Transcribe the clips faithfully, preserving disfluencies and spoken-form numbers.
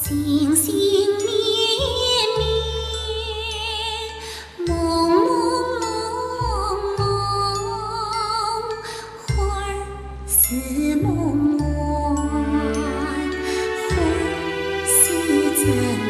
星星闪闪，蒙蒙蒙蒙，花儿似梦幻，花儿似真仙。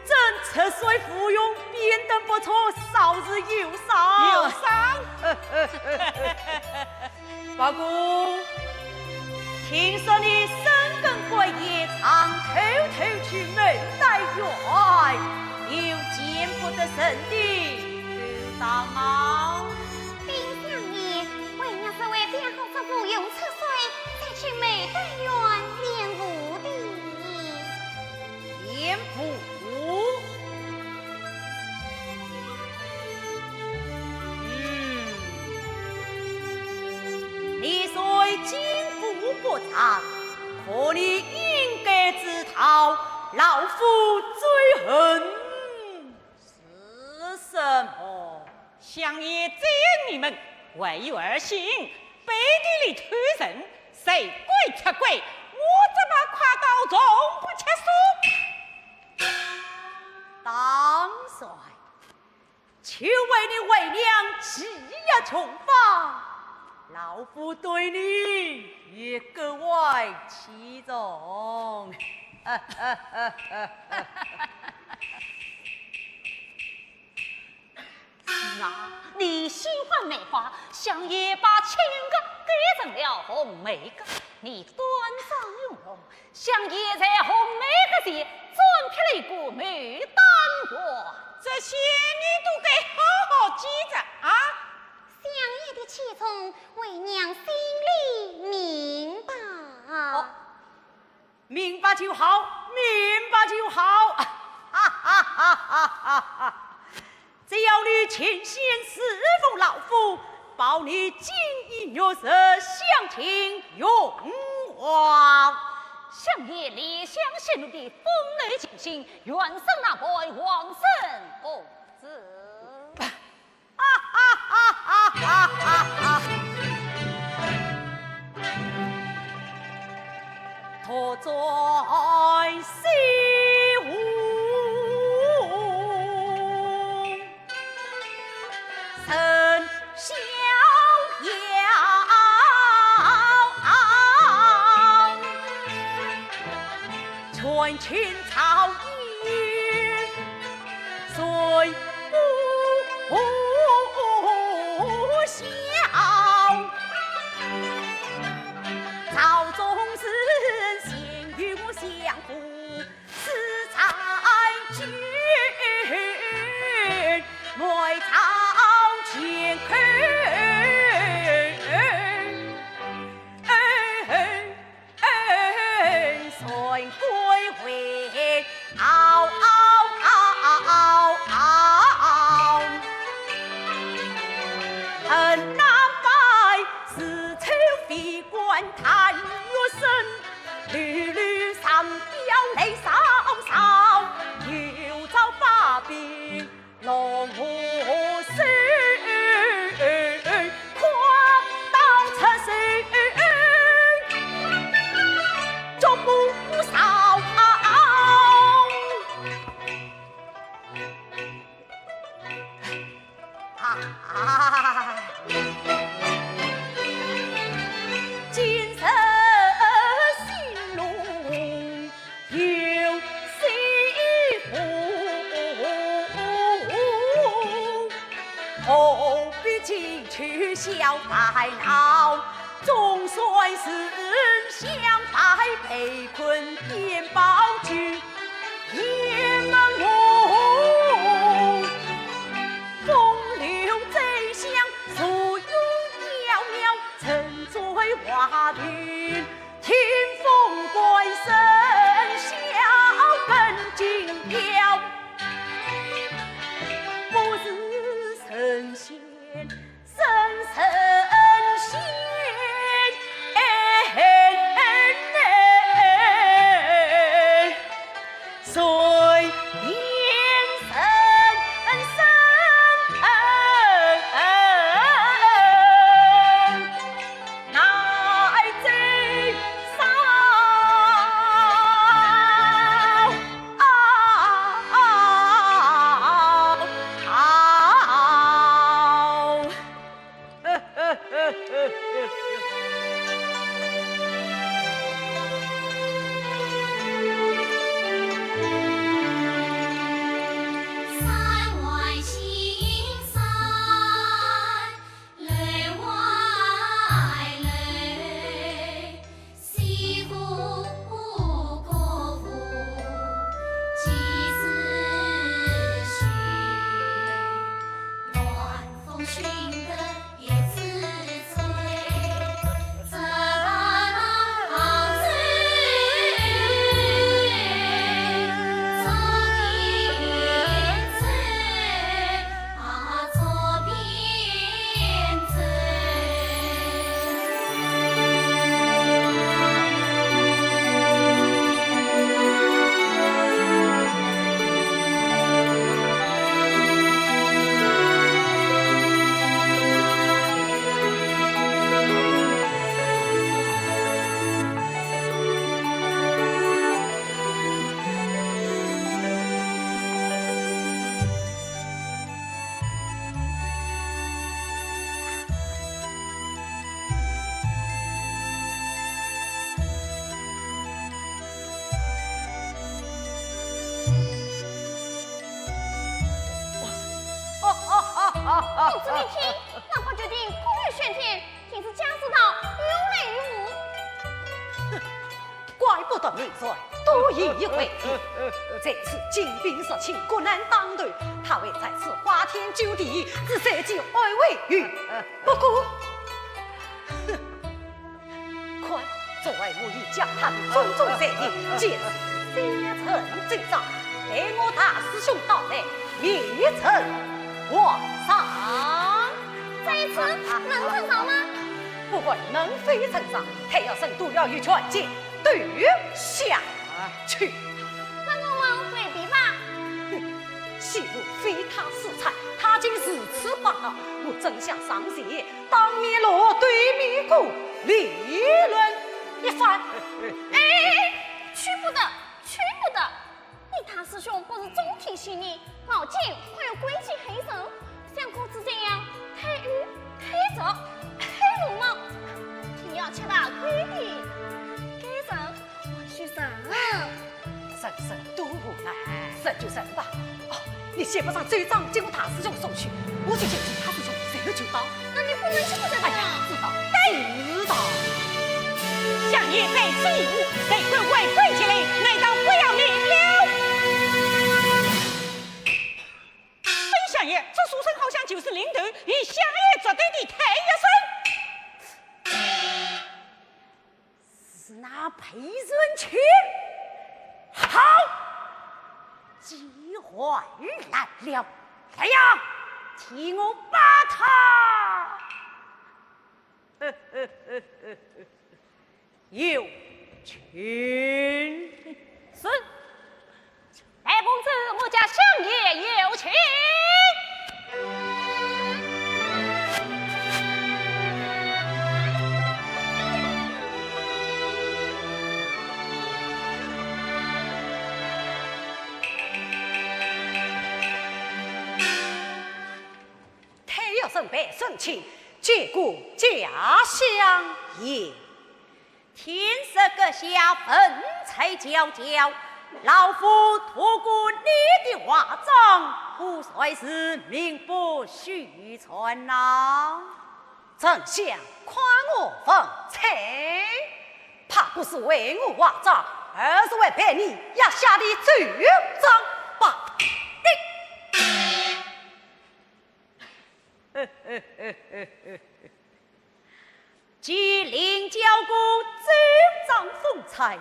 真出水芙蓉，变得不错，稍是忧伤。忧伤？不过，听说你深更半夜常偷偷去牡丹园，有见不得人的勾当吗？禀相爷，为娘是为表好这芙蓉出水，才去牡丹园练武的。 练武。嗯，你虽进步不长，可你应该知道老夫最恨是什么？ 相爷最恨你们，外有二姓，背地里偷人，随鬼出鬼，我这把快刀从不切手。当然，就为你为娘技艺穷芳，老夫对你也格外器重。 是啊，你心怀美花，相爷把青梅葛改成了红梅葛。你端庄容容，相爷在红梅葛前专辟了一个牡丹园。这些你都该好好记着啊。相爷的器重，为娘心里明白。哦， 明白就好，明白就好。哈哈哈哈哈哈！只要你尽心侍奉老夫，保你锦衣玉食，享尽荣华。相爷怜香惜玉的风流情形，远胜那般王孙公子。 独在西湖人逍遥，传情草原 谁不晓？朝中人，闲语我相府是在君，每朝乾坤。 哎，谁归回？嗷嗷嗷嗷嗷！恨南白丝绸，非关探月深，绿绿山标泪潇潇，又遭把柄 落我手，狂刀出鞘，逐不少。啊，今日新郎 有媳妇，何必急去消烦恼？总算是相拜，被困天宝居，雁门红，风流醉乡，坐拥窖庙，沉醉花亭。 听风管笙箫本惊扰，不似神仙神神仙。谁言神神？ 乃最少。公子明听，那不决定各有选天，听是家之道，有来有往。怪不得明传多疑一回。这次金兵入侵，国难当头，他会在此花天酒地，只算是安慰于不过。哼，看，昨晚我已将他的种种罪行，皆是写成奏章，待我大师兄到来，面呈皇上。这一次能呈上吗？不管能否呈上，太学生都要与权贵对下去。那我们回避吧。哼，既然非他是菜，他竟如此霸道，我真想上前当面落对面鼓，理论一番。哎，去不得，去不得！你大师兄不是总提醒你，熬煎还要关照后人，像公子这样太愚、太俗、太鲁莽，定要吃大亏的。该人还需上。 人生多无奈，认就认吧。哦，你写不上奏章，将我大师兄送去，我去见其他师兄，随后就到。那你不能这么的。哎呀，知道，知道。相爷在此一步，谁敢违规起来，难道不要面了？哎，相爷，这书生好像就是领头与相爷作对的太学生。 是那裴元卿。好，机会来了，来呀，替我把他有请。是。 大公子，我家相爷有请。太学生被申请，见过家相爷。 听说阁下文才昭昭，老夫读过你的画章，果然是名不虚传呐。丞相夸我文才，怕不是为我画章，而是为被你压下的奏章吧？ 既领教过奏章风采，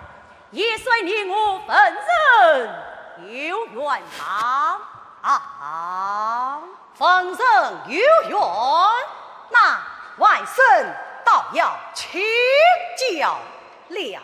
也算你我文人有缘吧。啊，文人有缘，那外甥倒要请教了。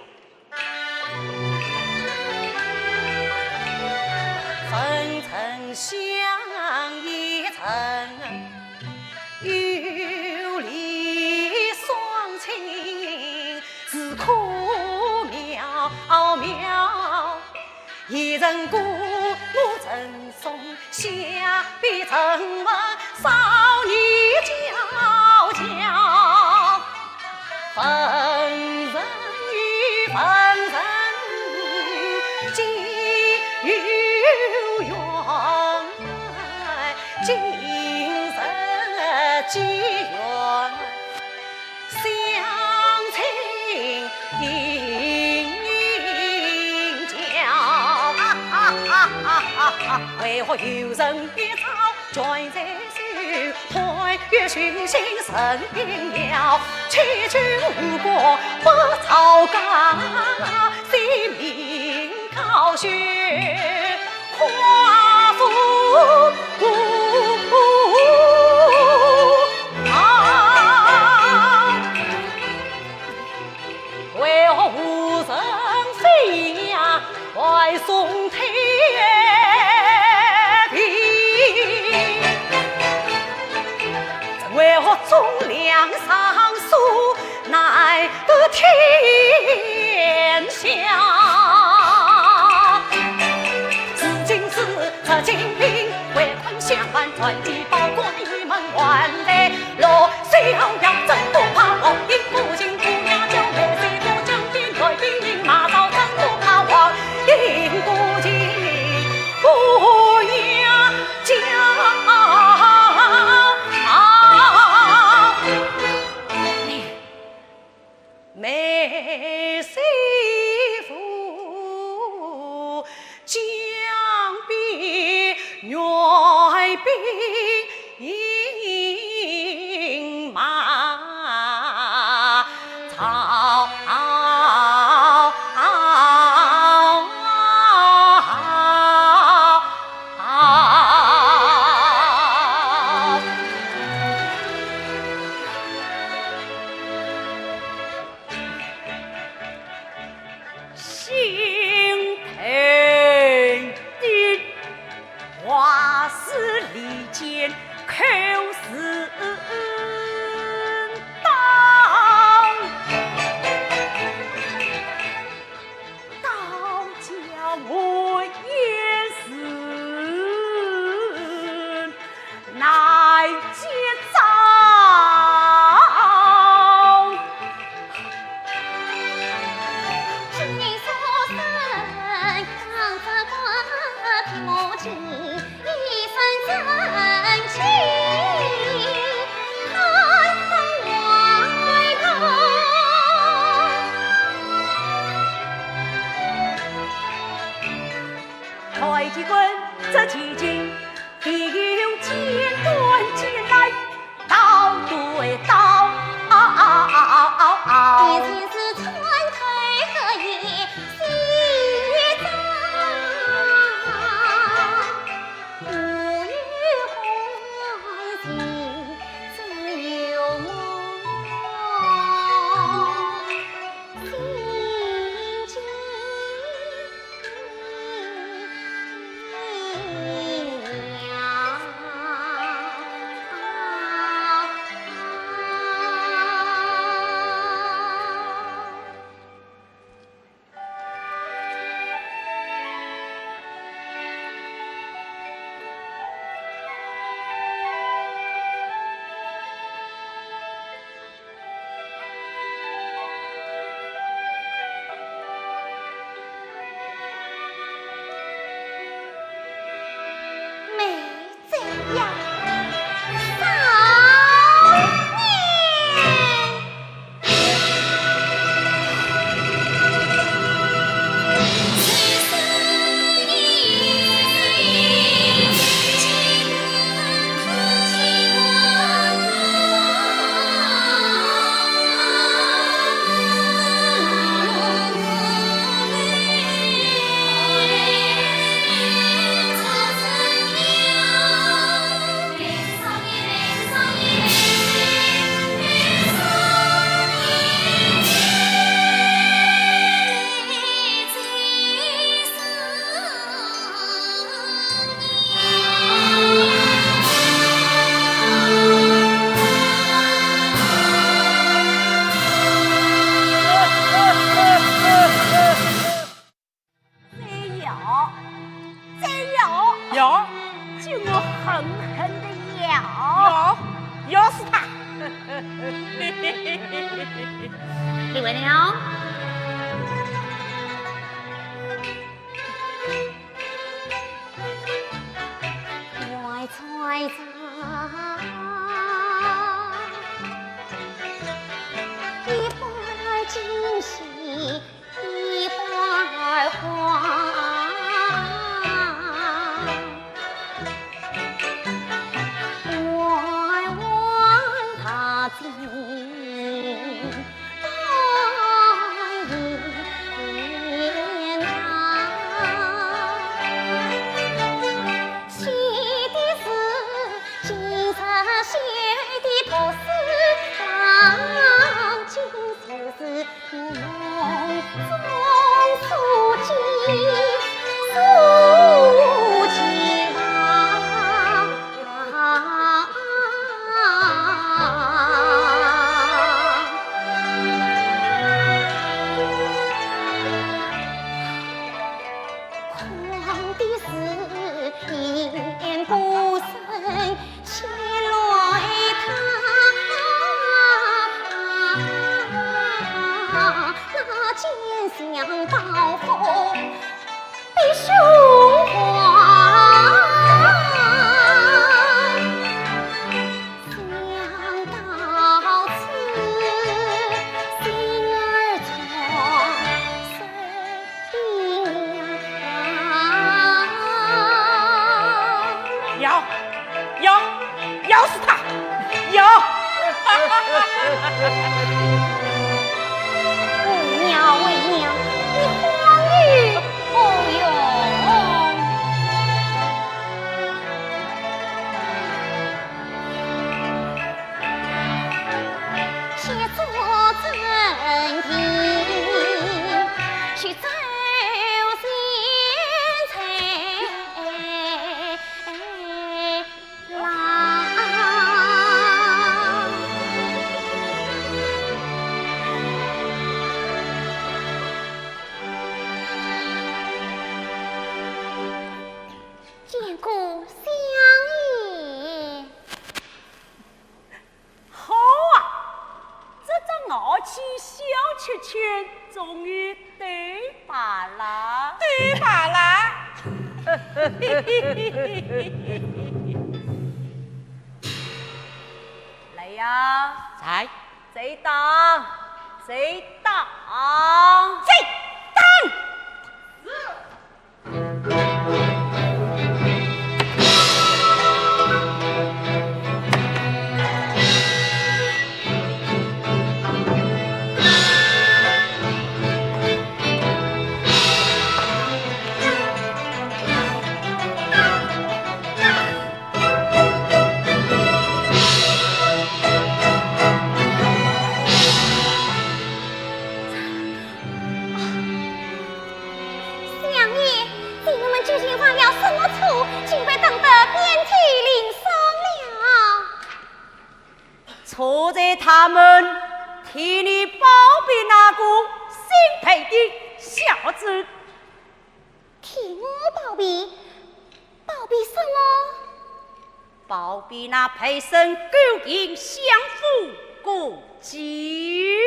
梅师傅，江边援兵马曹操。心头的话是利剑，口是刀。 刀将我也是难接招。太极棍这几斤，必有剪断进来，刀对刀。再咬，再咬，咬，就我狠狠地咬。咬，咬死他。李文亮。小圈圈终于对罢了。对罢了。来呀，在。再打，再打。再打。相爷，你们究竟犯了什么错，竟被打得遍体鳞伤了？错在他们替你包庇那个姓裴的小子。 替我包庇？包庇什么？包庇那裴生勾引相府歌妓，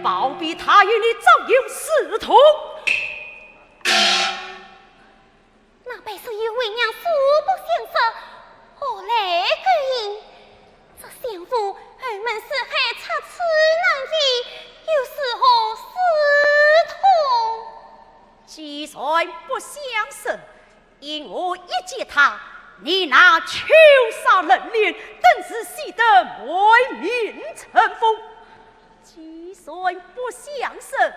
包庇他与你早有私通。那裴生与为娘素不相识，何来勾引？这相府后门四海，插翅难飞，又是何私通？ 既然不相识，因何一见他，你那羞煞人脸，顿时喜得满面春风？既然不相识，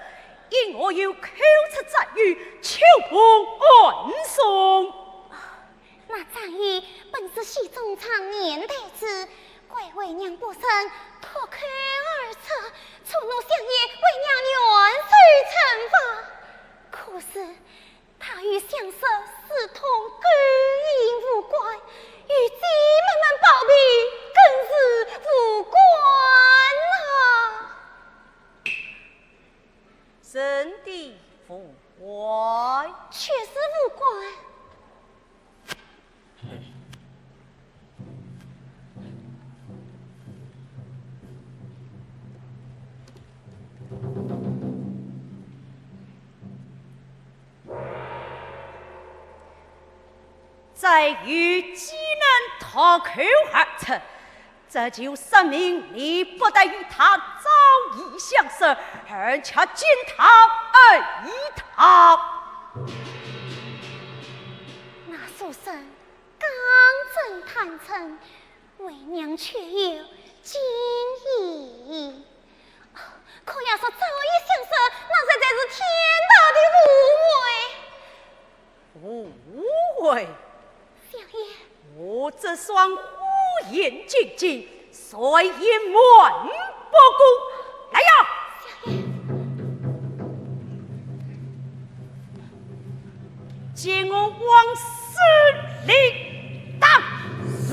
因何又口出赞语，秋风暗送？ 那赞语本是戏中唱念台词，怪为娘不慎脱口而出，触怒相爷，为娘愿受惩罚。可是他与相识私通勾引无关，与姐妹们包庇更是无关啊。真的无关？确实无关。 赞语既能脱口而出，这就说明你不但与他早已相识，而且见他爱他。那书生刚正坦诚，为娘确有敬意。哦，可要说早已相识，那实在是天大的误会。 误会？相爷。我这双虎眼金睛，谁也瞒不过。来呀！相爷。将我往死里打！是。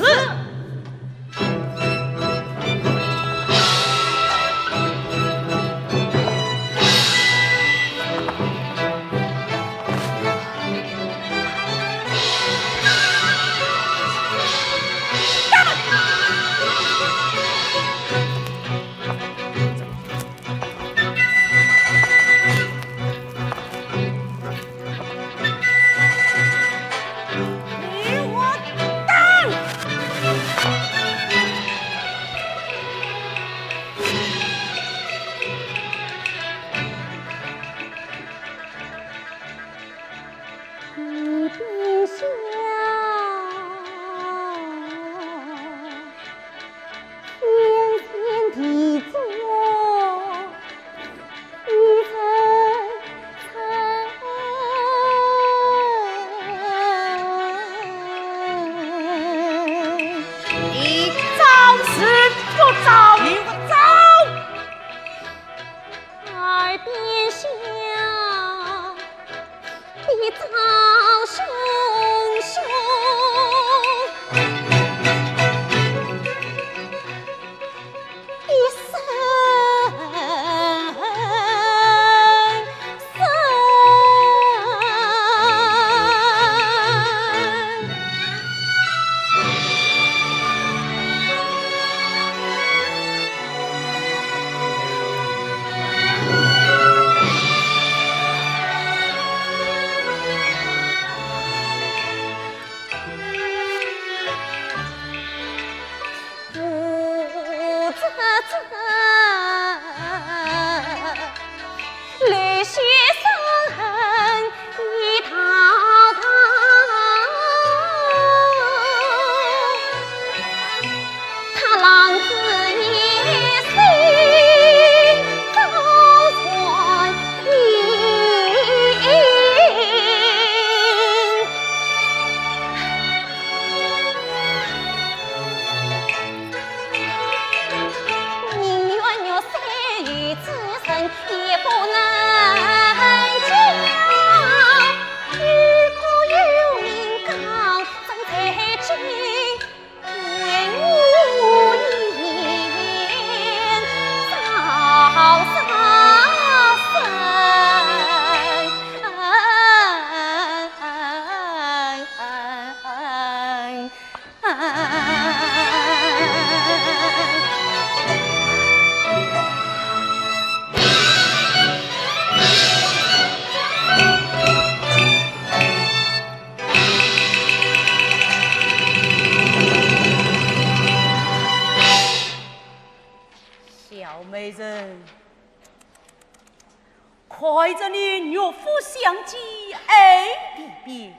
看着你岳父相见，爱别别，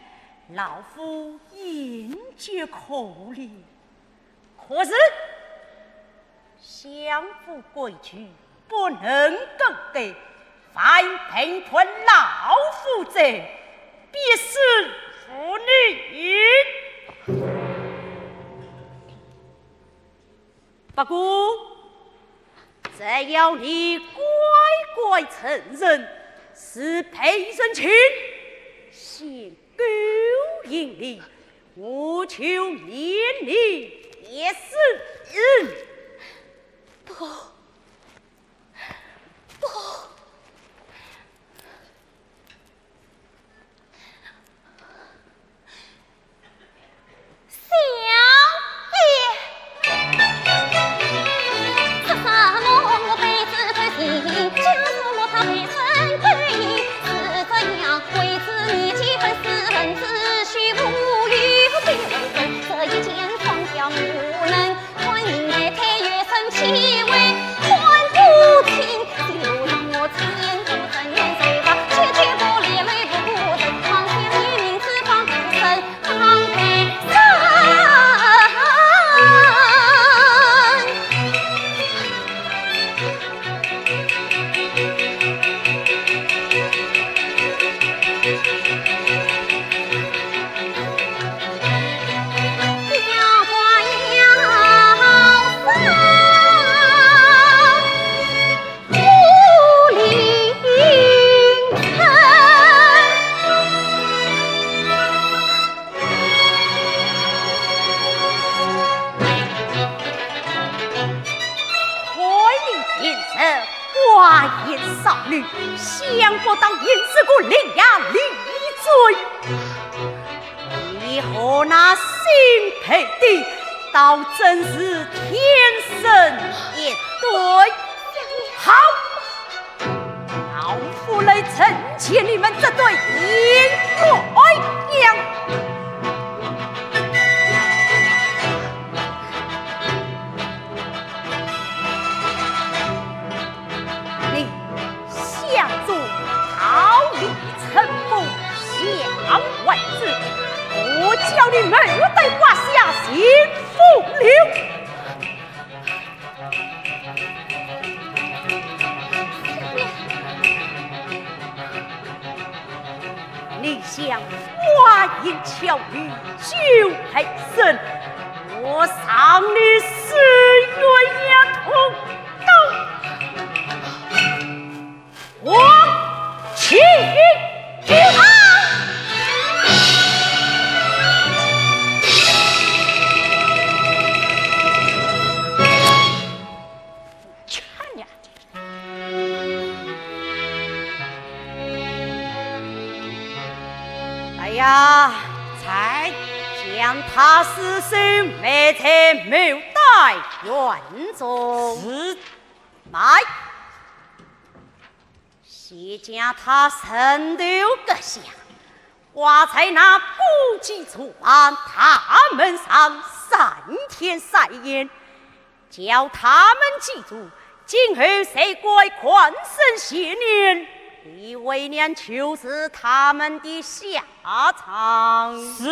老夫心绝可怜。可是，相府规矩不能更改，凡背叛老夫者，必死无疑。 不过，只要你乖乖承认是被人请，先勾引你，我就免你一死。不，不。 小姐。看你平日寡言少语，想不到竟是个伶牙俐嘴。你和那姓白的，倒真是天生一对。好，老夫来惩戒你们这对阴鬼阳。 你想做逃离春风向晚子，我叫你们待挂下幸福柳。 你想花言巧语救黑身，我赏你死鸳鸯图刀。我请啊！去你的！ 哎呀，在，将他尸首埋在牡丹园中。是。慢，先将他人头割下，挂在那古迹竹板大门上三天三夜。 叫他们记住，今后谁敢吭声邪念，李为娘就是他们的下场。是。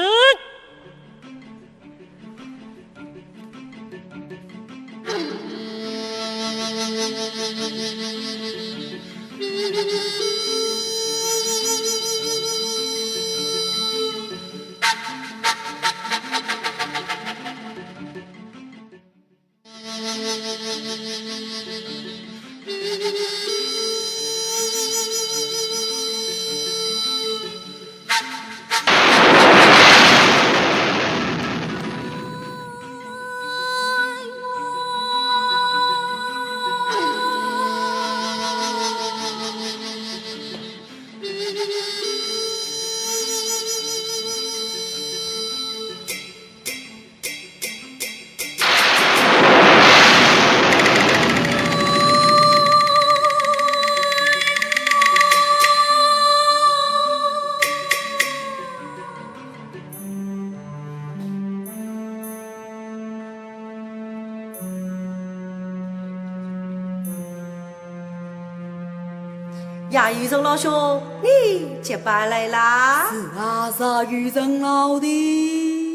呀，有人老兄，你结拜来啦？是啊，是啊，有人老弟。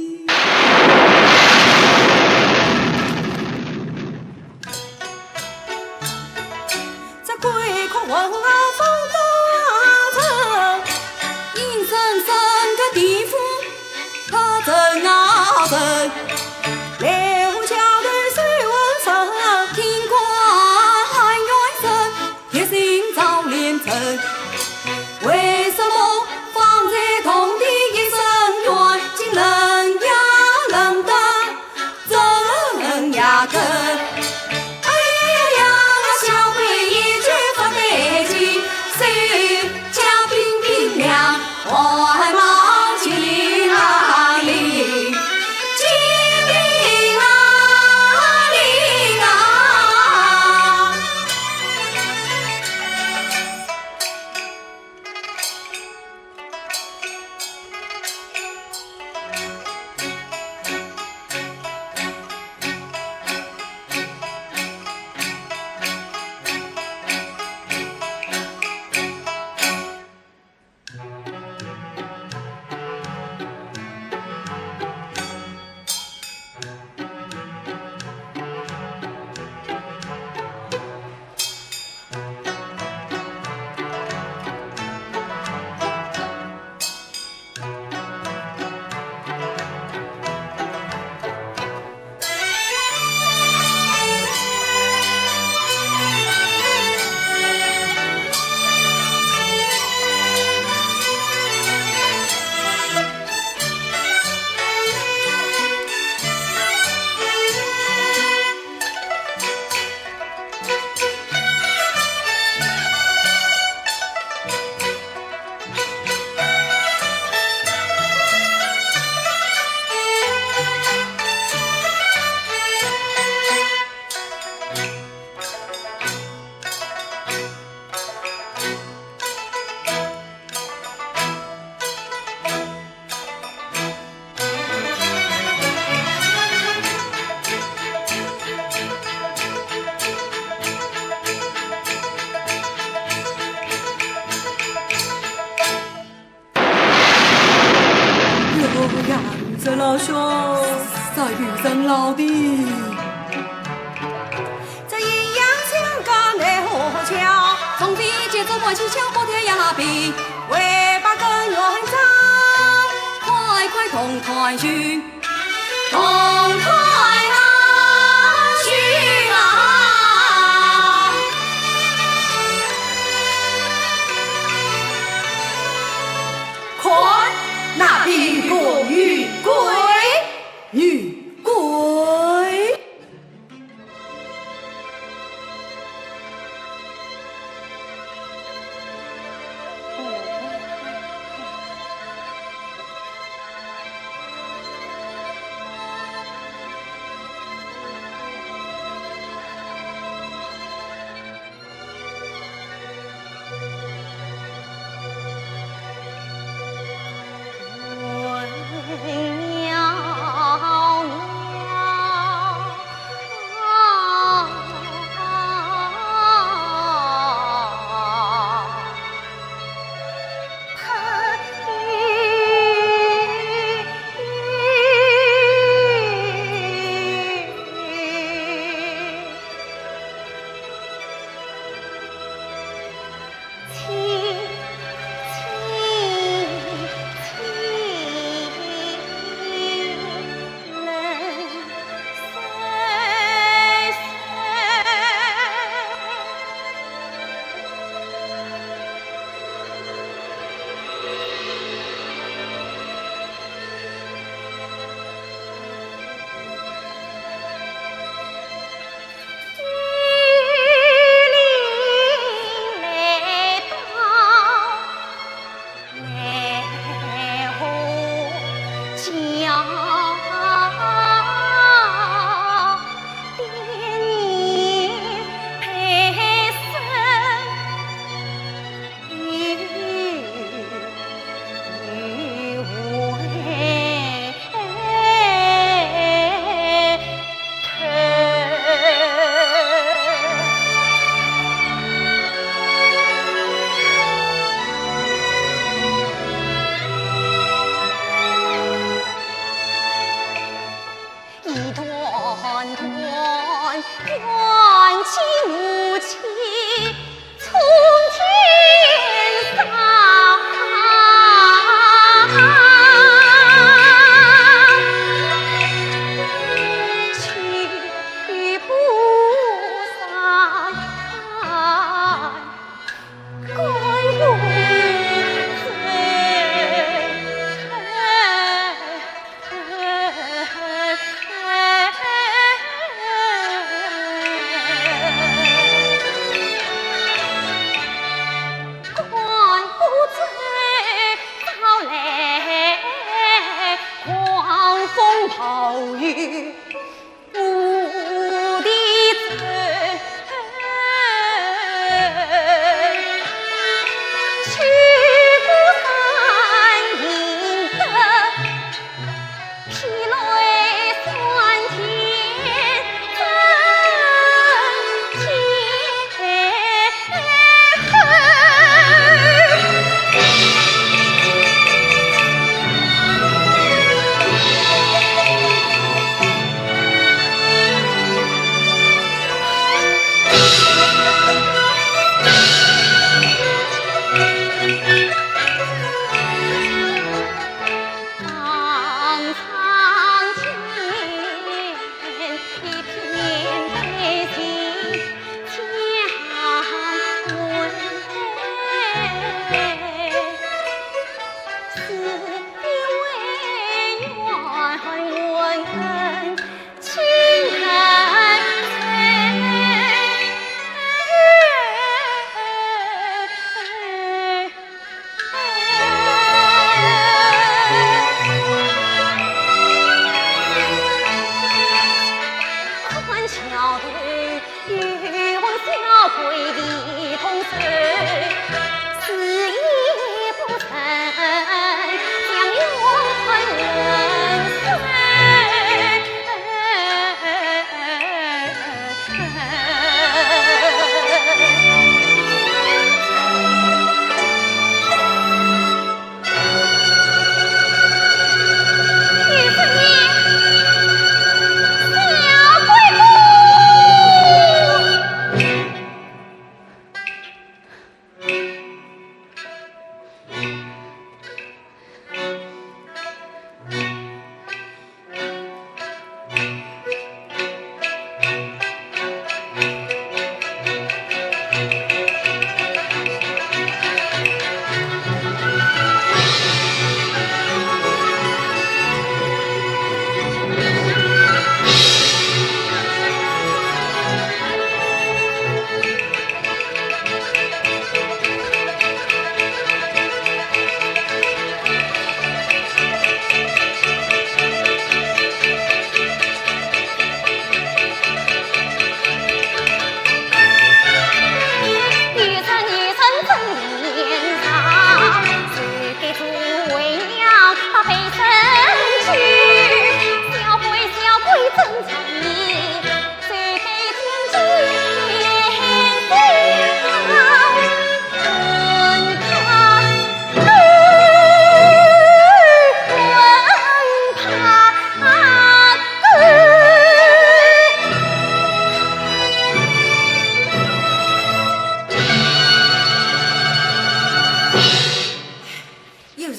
哟呀，有人老兄，啥有人老弟？这阴阳相隔奈何桥，从未见这么蹊跷不调呀比，为把根源长，快快同看去。 同看啊，去啊。看，那边有个女鬼，女鬼。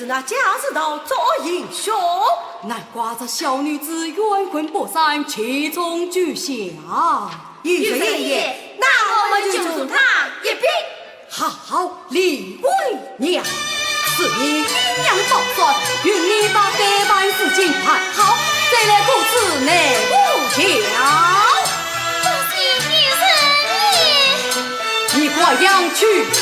那假使到做英雄，难怪这小女子冤魂不散，气冲九霄。有人言，那我们就助他一臂。好，李为娘，是你阴阳宝算，允你把该办事情办好，再来布置内务条。多谢你人也。 你快点去吧。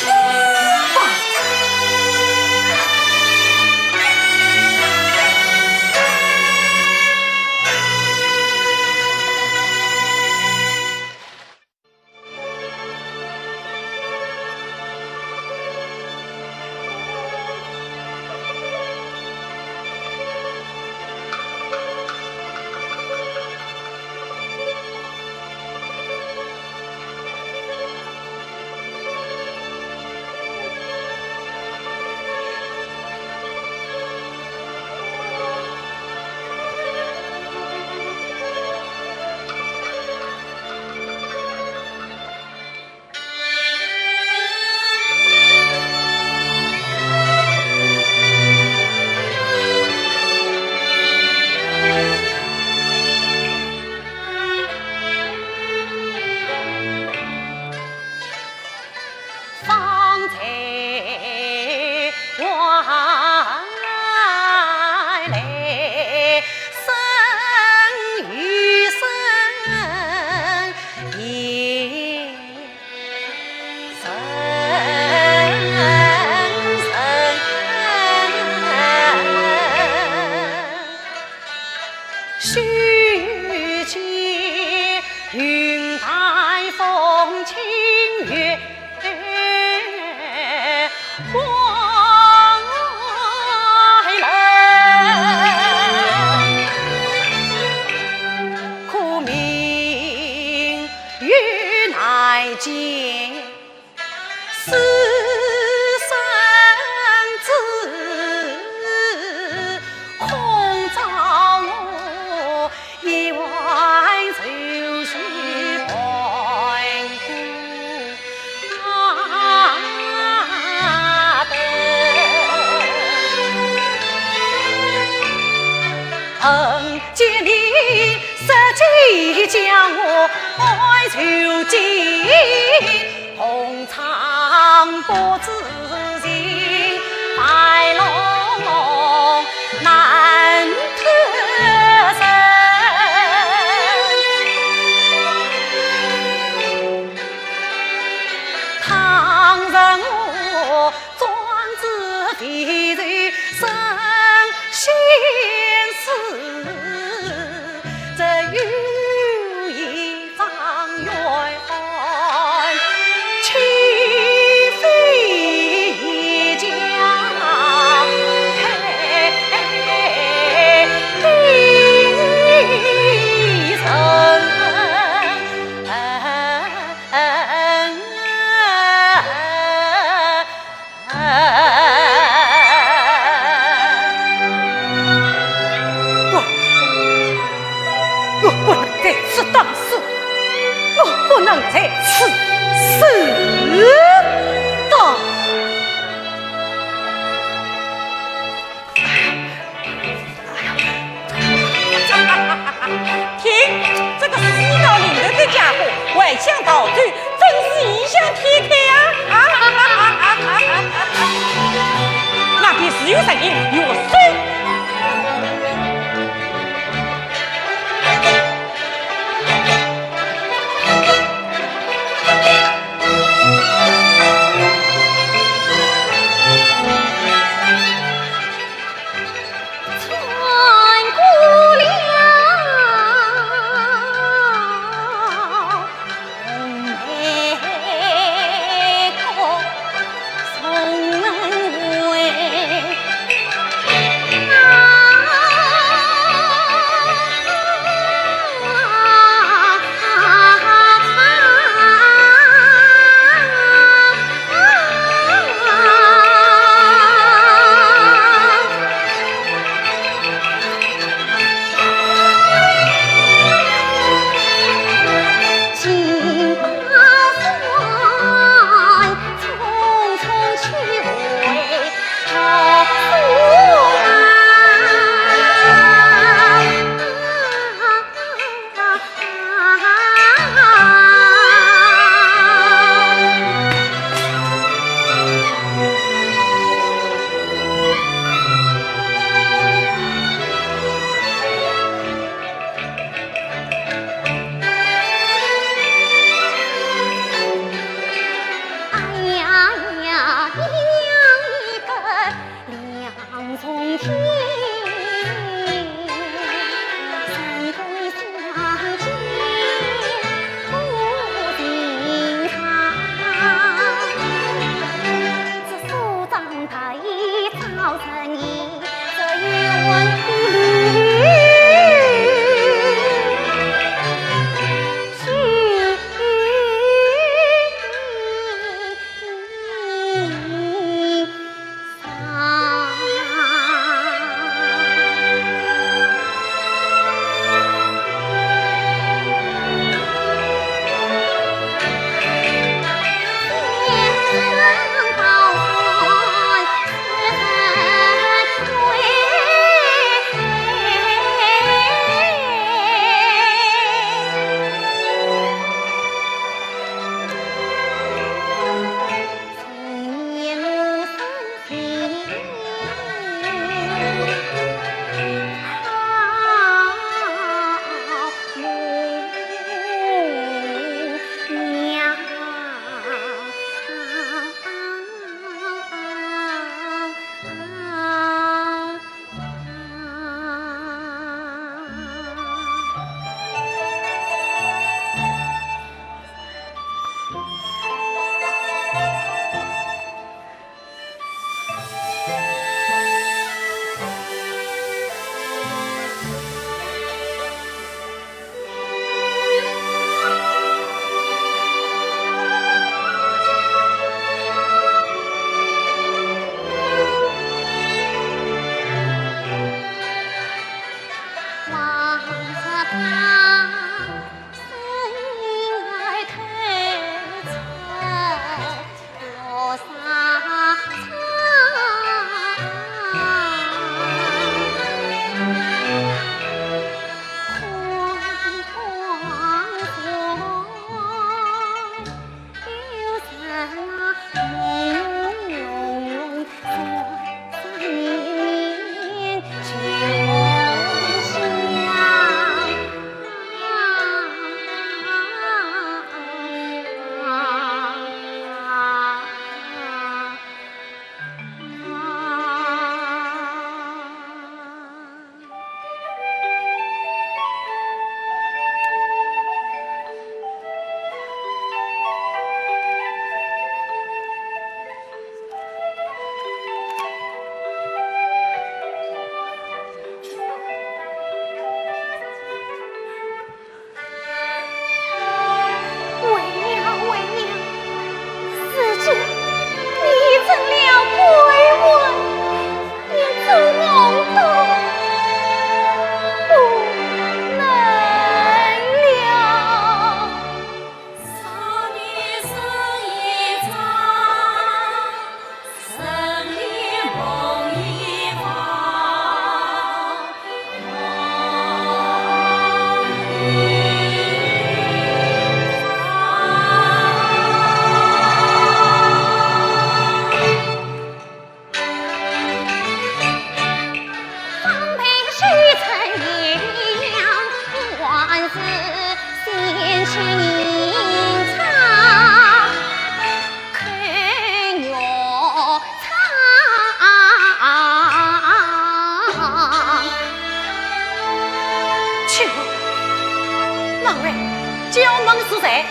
哎，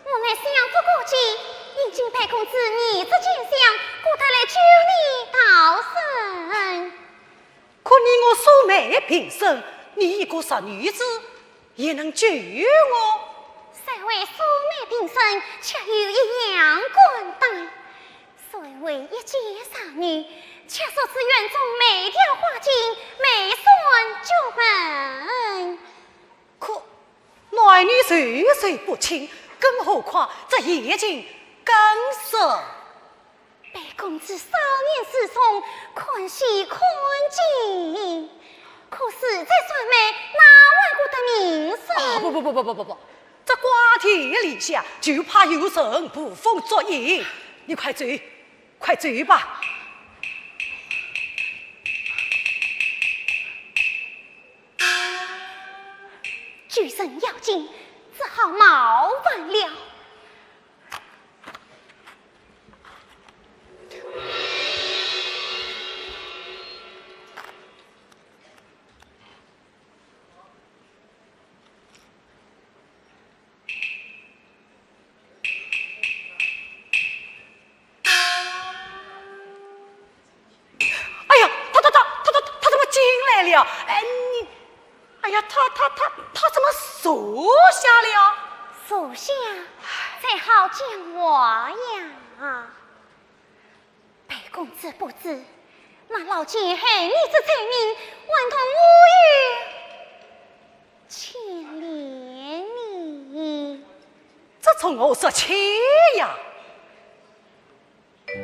我乃相府过继，因请白公子儿子进相，故特来救你逃生。可你我素昧平生，你一个弱女子，也能救我？虽为素昧平生，却有一样官当。虽为一介少女，却熟知园中每条花径，每扇角门。可男女授受不亲，更何况这夜静更深。白公子少年时从，看戏看景，可是在山外哪还顾得名声？哦，不不不不不不不，这瓜田李下，就怕有人捕风捉影。你快走，快走吧。救人要紧，只好冒犯了。 哎呀，他他他他他他怎么进来了？哎，你，哎呀，他他他他怎么坐下了？坐下，才好讲话呀。白公子不知，那老奸害你之罪名，还同我有牵连呢。这从何说起呀？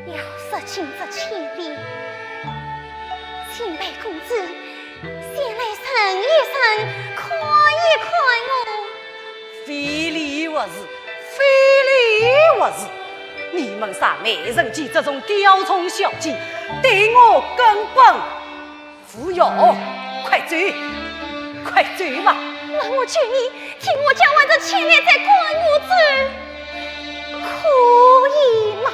要说起这牵连，请白公子前来认一认，看一看我。非礼勿视，非礼勿视！你们三美人计这种雕虫小技，对我根本 无用，快走，快走吧。那我求你替我交还这千两银子，可以吗？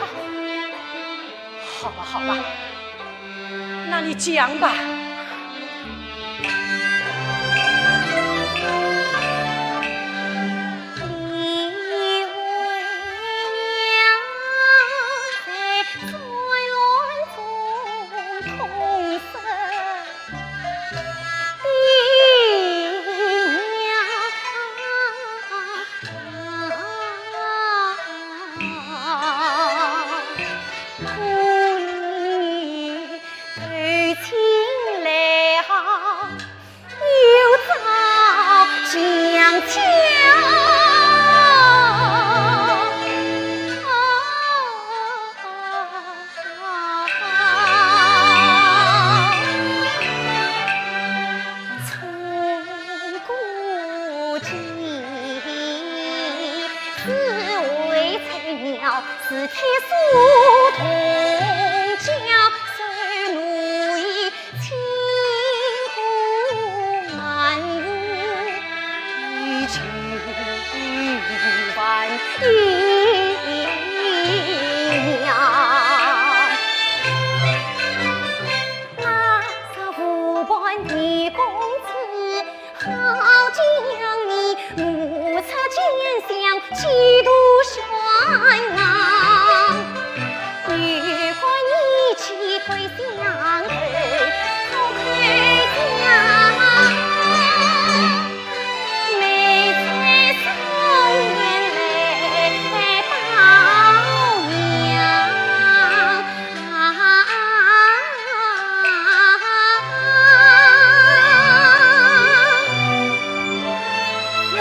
好吧，好吧，那你讲吧。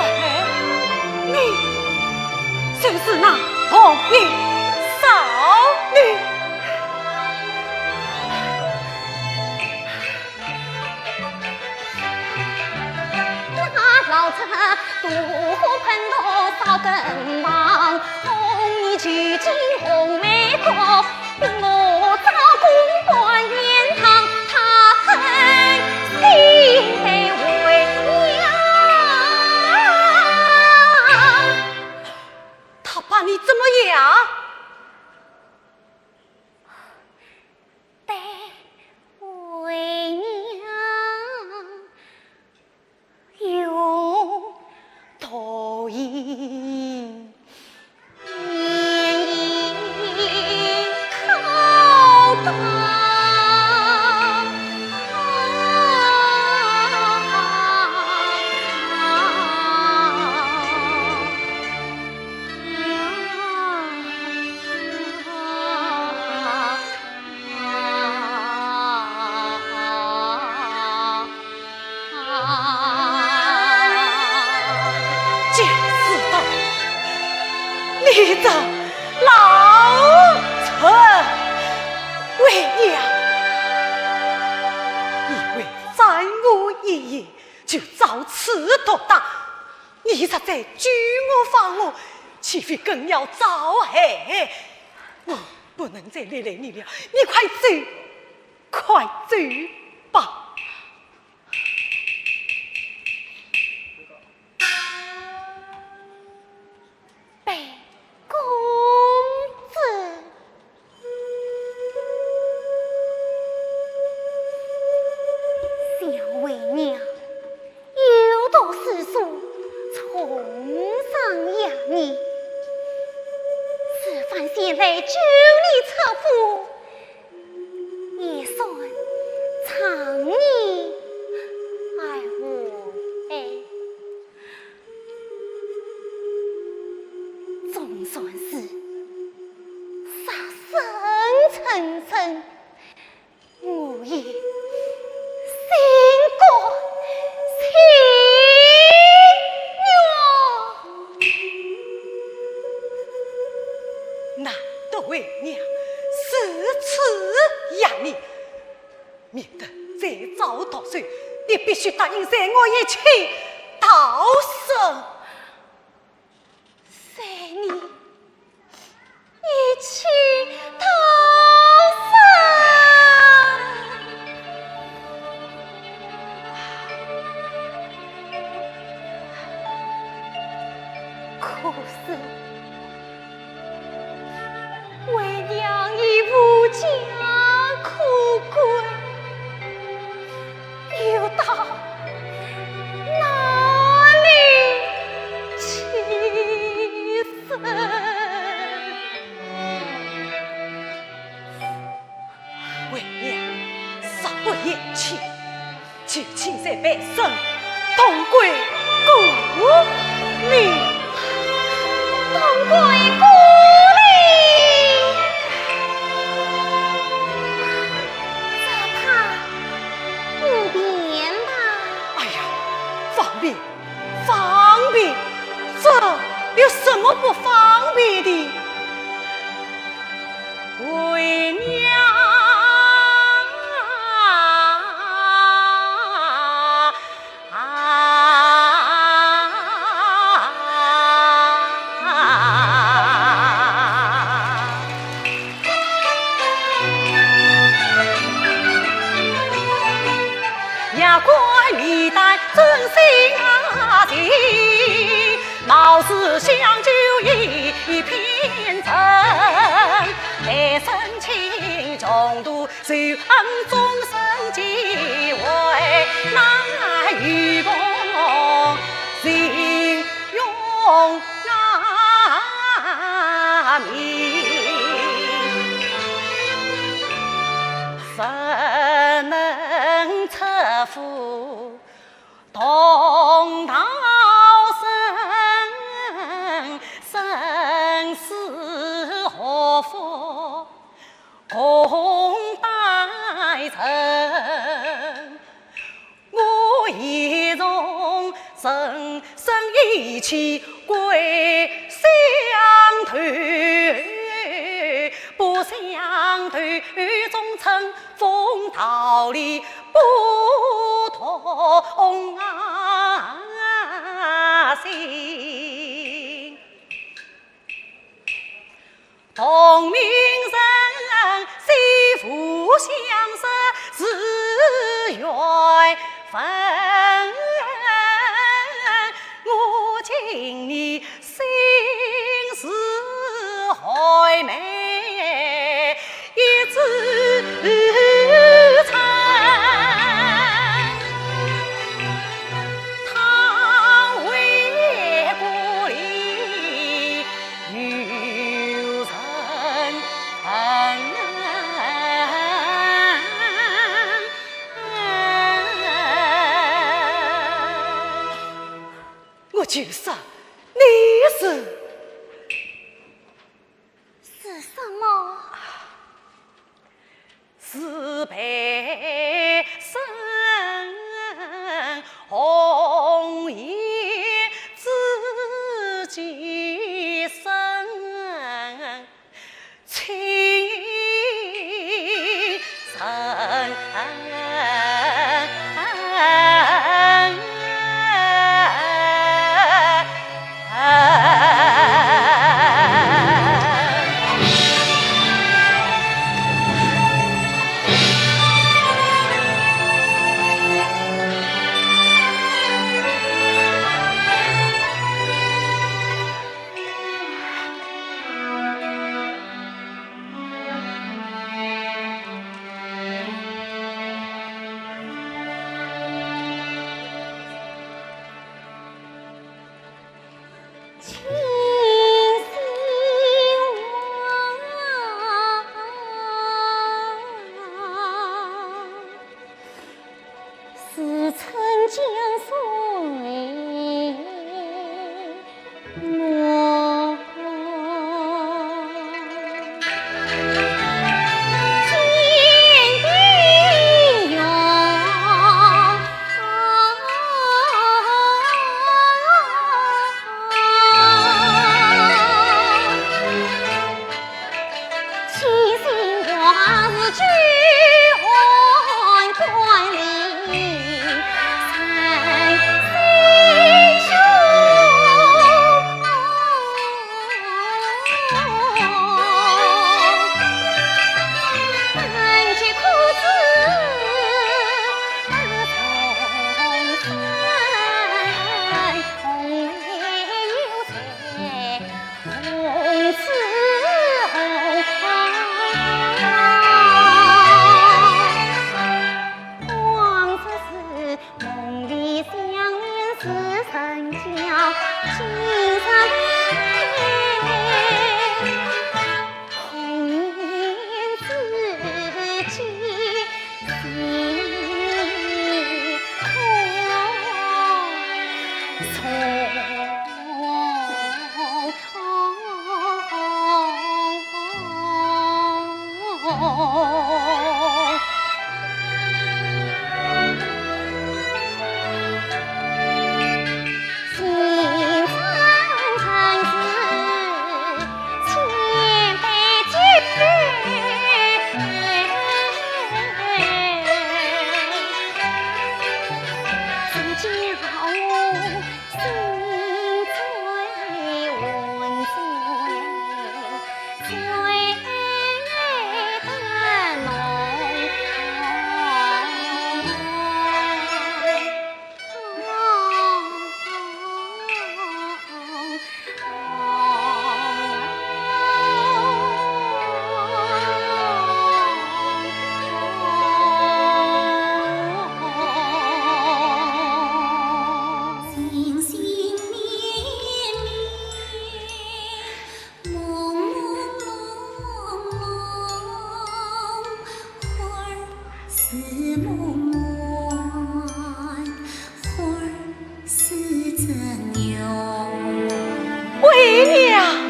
哎，你就是那红衣少女。 他把你怎么样？这老贼为娘，你为占我一夜就遭此毒打，你若再救我放我，岂非更要遭害？我不能再连累你了，你快走，快走吧。 本公子。想为娘有读诗书，从上养你，此番前来救你出府， 也算仗义而无害，总算是杀身成仁，我也心甘情愿。 难得为娘如此养你，免得再遭毒手，你必须答应随我一起逃生。随你一起逃生。可是 为娘已无家可归，又到哪里去生？为娘，若不言弃， 就请随卑人同归故里。同归故里？这怕不便吧？哎呀，方便，方便，这有什么不方便的？ 为娘啊，要怪你的真心啊，情。 貌似香酒一片陈，待深情中度，谁恨终身几回，难与共情永啊明。谁能测夫 同道生，生死祸福共担承。我已从人生一起归乡头，不想途中乘风逃离 不同啊心。同命人，惜福相思是缘分，我敬你 心似海梅一枝春，倘为故里有人疼。我就说你是 是什么？是卑人红颜知己身。为娘。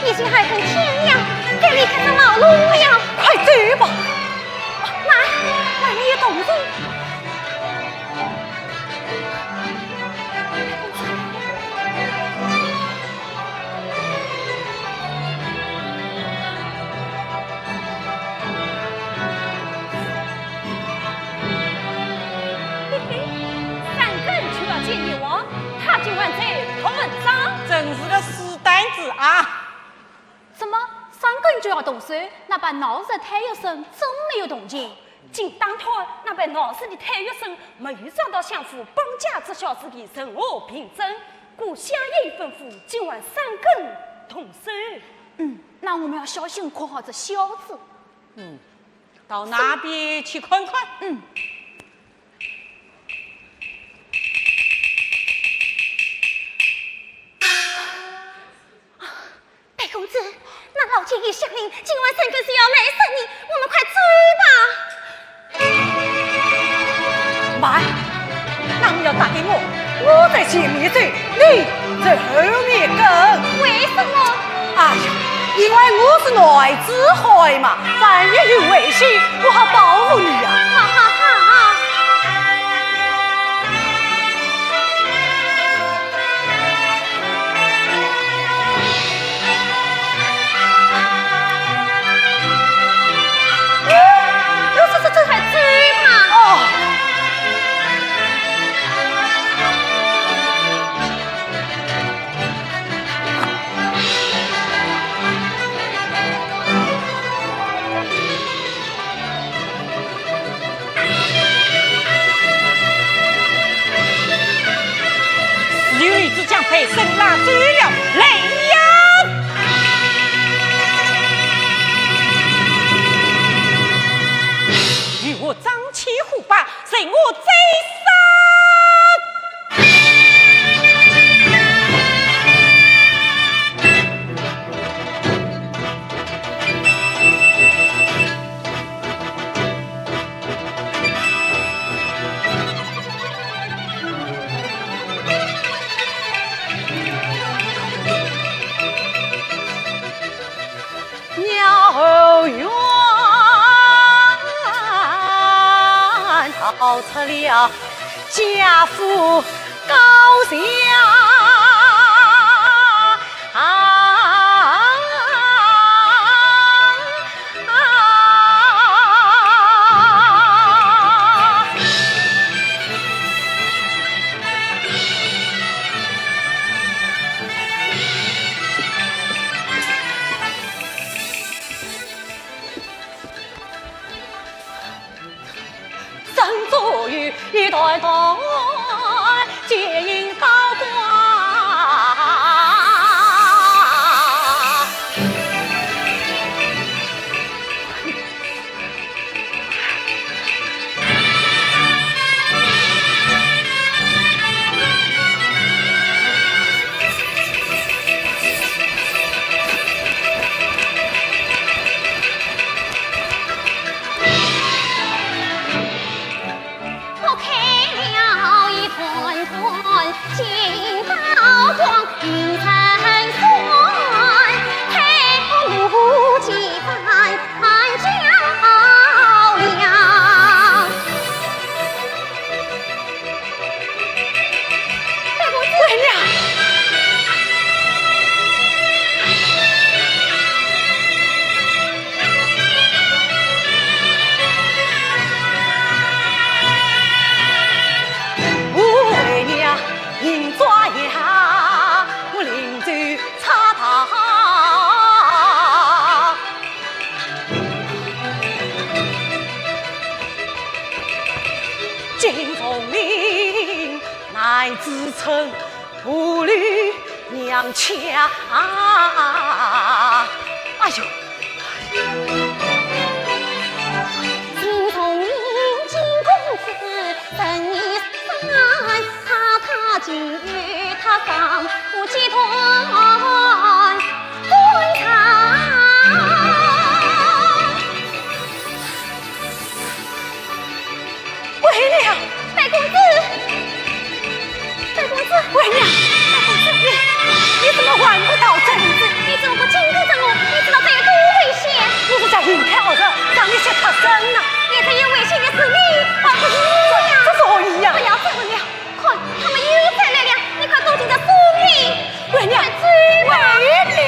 已经还很天亮，该离开这老屋了。快走吧。慢，外面有动静。 嘿嘿，三更就要见阎王，他竟还在读文章。真是个死胆子啊！怎么，三更就要动手？那把闹热太学生怎么没有动静？ 金当头，那班闹事的太学生没有遭到相府绑架之小子的任何凭证，故相爷吩咐，今晚三更动手。嗯，那我们要小心看好这小子。嗯，到那边去看看。嗯。 白公子，那老钱已下令，今晚三更是要来杀你，我们快走吧。慢，那你要打给我，我在前面走，你在后面跟。为什么？哎呀，因为我是男子汉嘛，万一有危险，我好保护你呀。好好好。 这，这，这还走吗？哦，被孙郎捉了来呀！与我张起火把，随我追杀！ 身左右一团团，剑影刀光。 拨开了一团团金刀光，银针穿，太公母几番喊叫了。 大公子。为娘。我为娘银爪呀，我临走插刀。 金钟灵，乃至春无力娘腔。哎呦！金钟灵，金公子，人已散，他他今日他上不及断断肠。 为娘。大公子，大公子。为娘。大公子，你，你怎么还不逃走？你怎么不警告着我？你知道这有多危险？我是在银台二十，让你先脱身呐。你这有危险的是你，而不是我呀。这，这是何意呀？不要走了，看，他们又再来了，你快躲进这树林。为娘。快走吧。为娘。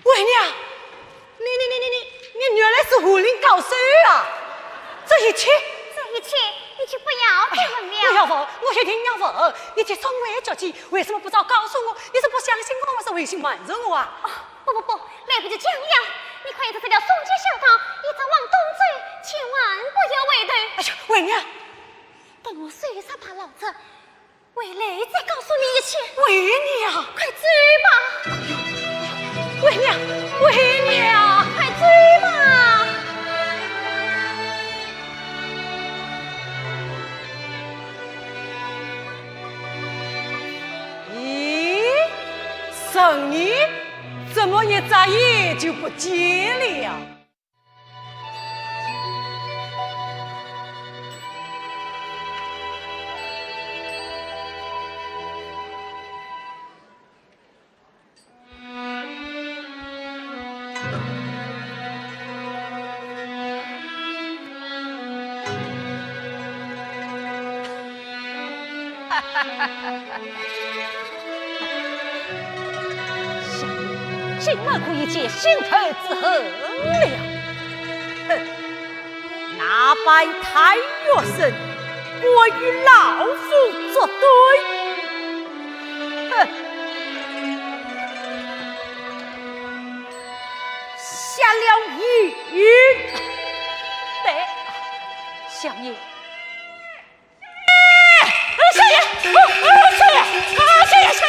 为娘，你，你，你，你，你，你原来是武林高手啊！这一切，这一切，你就不要再问了。我要问，我一定要问。你既从未着急，为什么不早告诉我？你是不相信我，还是违心瞒着我啊？哦，不不不，来不及讲了。你快点这条松节小道，一直往东走，千万不要回头。哎呀，为娘！等我收拾罢老贼，回来再告诉你一切。为娘！快走吧。为娘，为娘！快走吧。 咦，人呢？怎么一眨眼就不见了？ 想你今晚可以解心头之恨了。哼，那班太学生，敢与老夫作对。 哼！下了一语。对，相爷。哎，相爷，哦，哦，相爷，啊，相爷，相爷，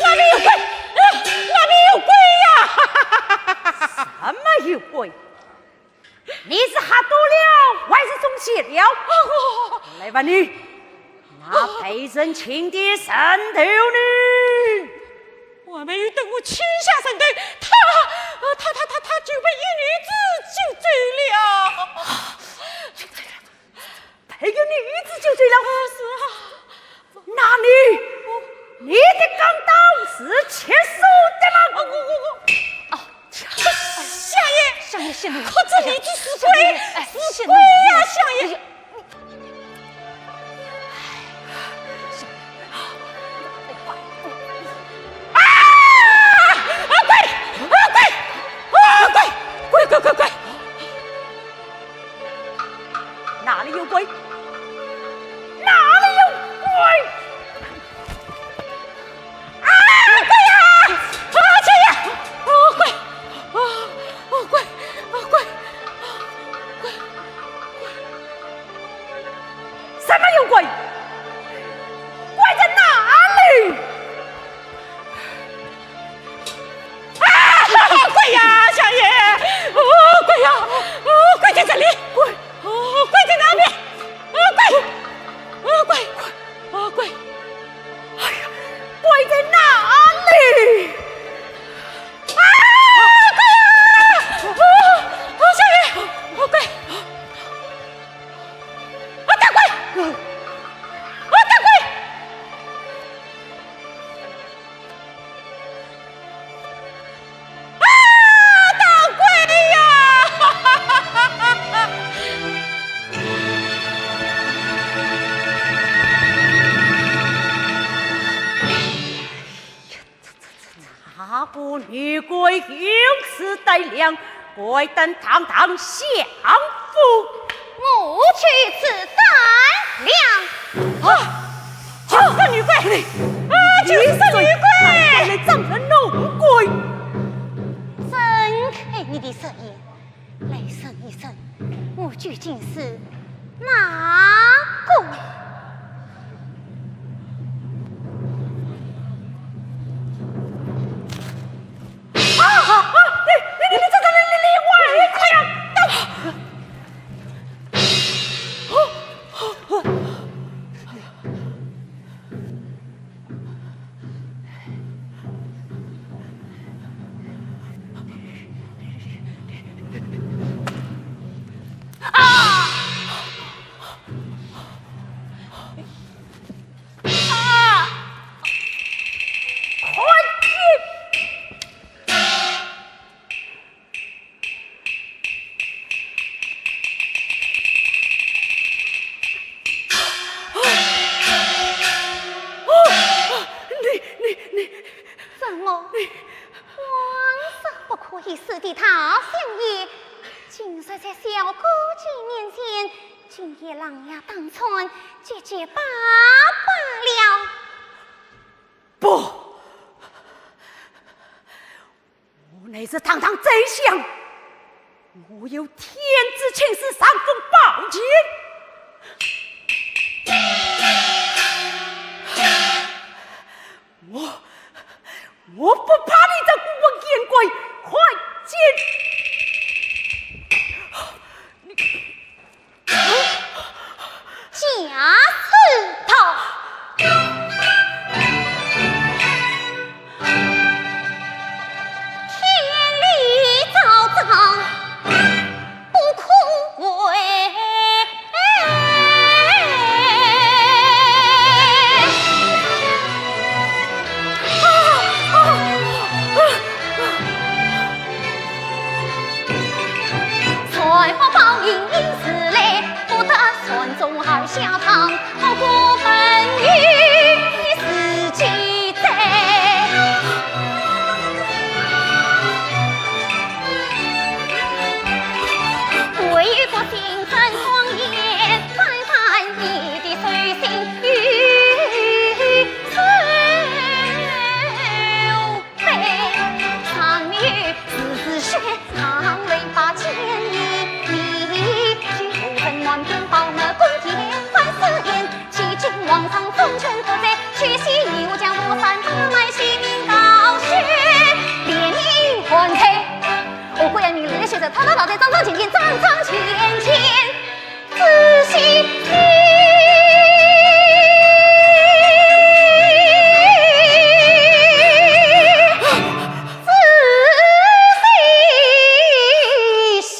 外面有鬼，啊，外面有鬼呀！什么有鬼？ 你是吓多了，还是中邪了？来吧你，那被人请的神头呢？还没有等我请下神头，他，呃，他，他，他，他就被一女子救走了。被一女子救走了？是啊。 那你，你的钢刀是切手的吗？哦，我，我，我，哦，相爷，相爷息怒，可这女子是鬼，相爷，哎，是鬼呀，相爷。哎呀，相爷，啊！啊，鬼！啊，鬼！啊，鬼！鬼，鬼，鬼，鬼！ 哪里有鬼？哪里有鬼？啊，鬼呀！啊，鬼呀！哦，鬼！哦，哦，鬼！哦，鬼！鬼！鬼！什么有鬼？鬼在哪里？ 啊，鬼呀，相爷！哦，鬼呀！哦，鬼在这里！鬼！哦，鬼在那边！哦，鬼！哦，鬼！哦，鬼！哎呀，鬼在哪里？啊，鬼呀！哦，哦，相爷！哦，鬼！啊，打鬼！啊，打鬼！ 啊，打鬼呀！那个女鬼有此胆量， 敢胆堂堂相府。我就此胆量。啊，就是这女鬼！啊，就是这女鬼！来，来，来，掌声弄鬼！真开你的色眼，来审一审，我究竟是哪个？ 啊，啊，你，你，你，这个，你，你，你，我，你，快点，等我。啊！ 啊！快点！你，你，你，什么？你，往日不可一世的大相爷，今日在小哥姐面前，竟也让伢当穿，解解罢罢了。不，我乃是堂堂宰相，我有天子亲赐尚方宝剑。我，我不怕你这孤魂野鬼，快进！你，假石头！天理昭昭，不可违。 传法报，明明是来，不得传宗而下堂，好过门里是记载。唯有百姓真庄严，翻翻你的手心与手。 悲伤女子是血，常为把千年迷。举头很暖天宝，那宫殿万紫烟，欺君罔上，忠臣不在，屈膝以我将我三打卖，性命高悬，怜悯还在。我姑爷命令的学者，他他老在张张前前，张张前前。 仔细细，仔细细。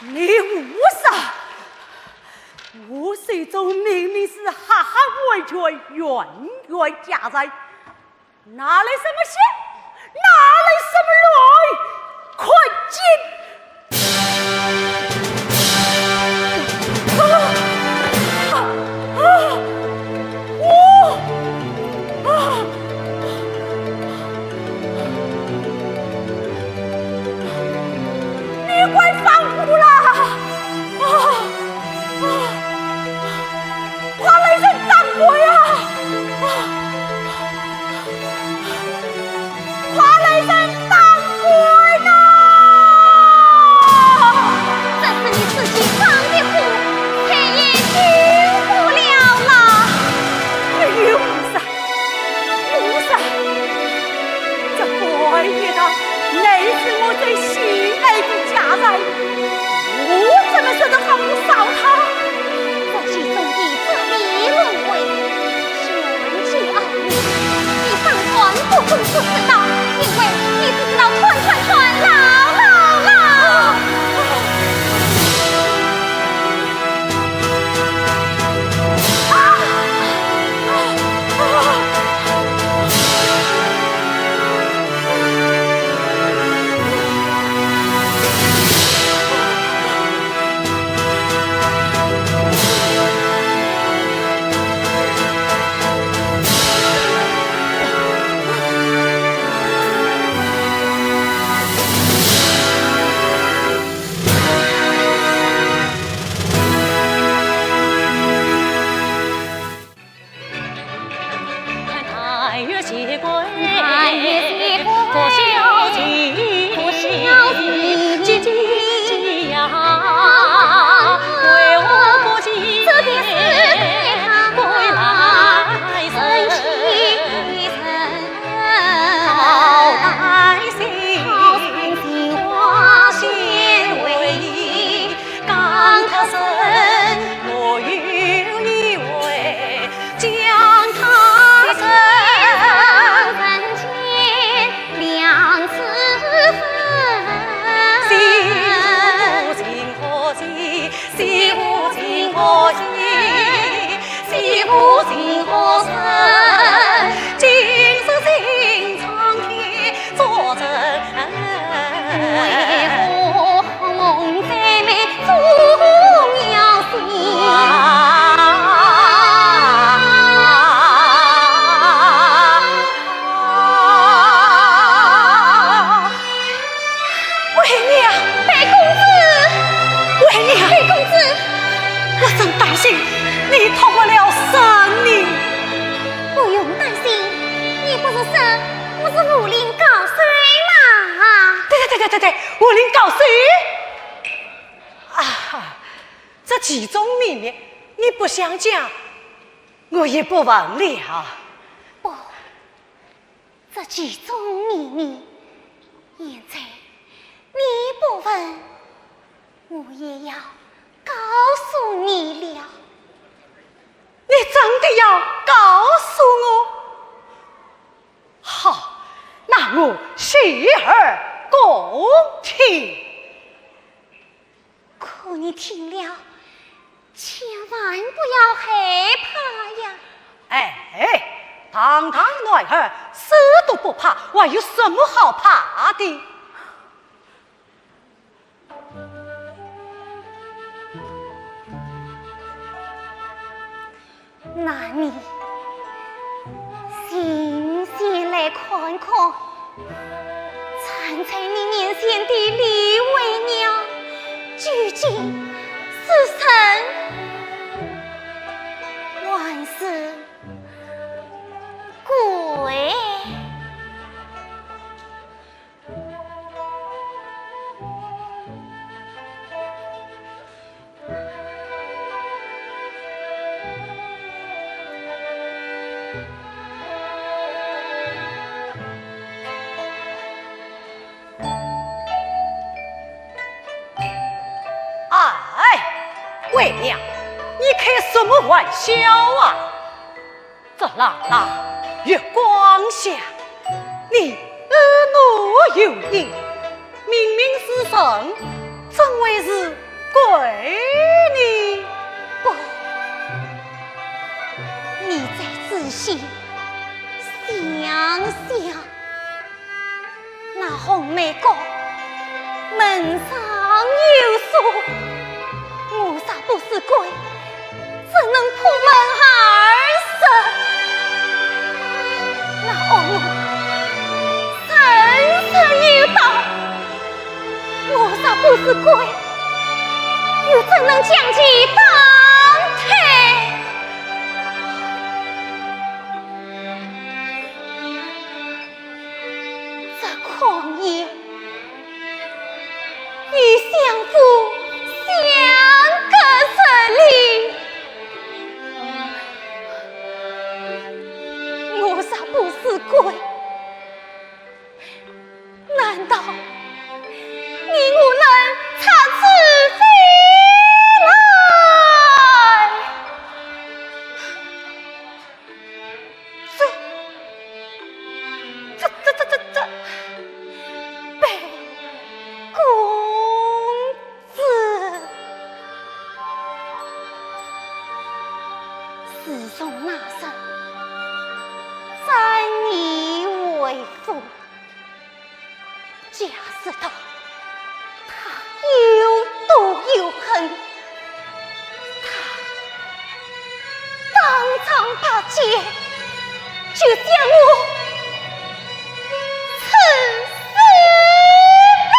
你胡说！我手中明明是哈哈回转，圆圆夹在， 哪来什么血？哪来什么泪？快进！啊！啊！啊！啊！你快放过啦！啊！啊！ 快来人打官呀！快来人打官娘，贝公子，为娘，贝公子，我真担心你脱不了身呢。不用担心，你不是说我是武林高手吗？对对对对对对，武林高手。啊，这其中秘密你不想讲，我也不问了。不，这其中秘密，现在你不问，我也要告诉你了。你真的要告诉我？好，那我洗耳恭听。可你听了，千万不要害怕呀。哎，堂堂男儿，死都不怕，还有什么好怕的？ 那你醒醒来看看，站在你面前的李为娘究竟是人还是鬼？ 哎，为娘，你开什么玩笑啊？ 这朗朗月光下，你婀娜有影，明明是人，怎会是鬼呢？不，你再仔细想想。 那红梅阁门上有锁，我若不是鬼，怎能破门而入？那恶奴身上有刀，我若不是鬼，又怎能将其打退？ 这狂言与相府相隔十里，我若不是鬼，难道你我能插翅飞来？ 这，这，这，这，这，这，贝公子，自从那日占你为夫， 假使道他有毒有恨，他当场拔剑就将我刺死了。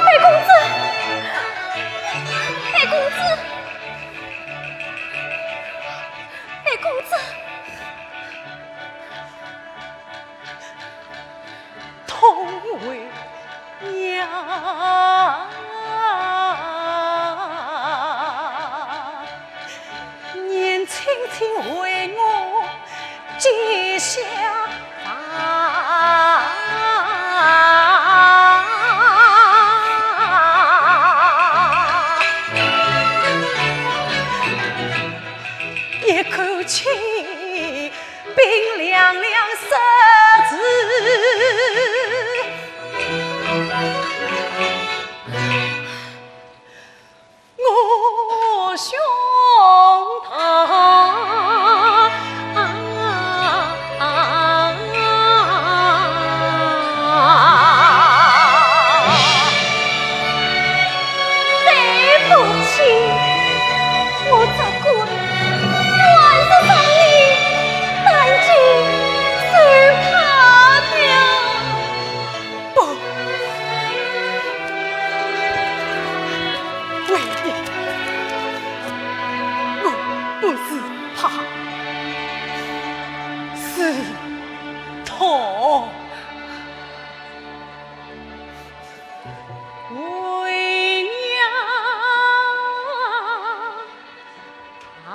贝公子，贝公子，贝公子。 痛为娘，年轻轻为我结下一口气 冰凉凉十指。我胸膛。痛。为娘啊。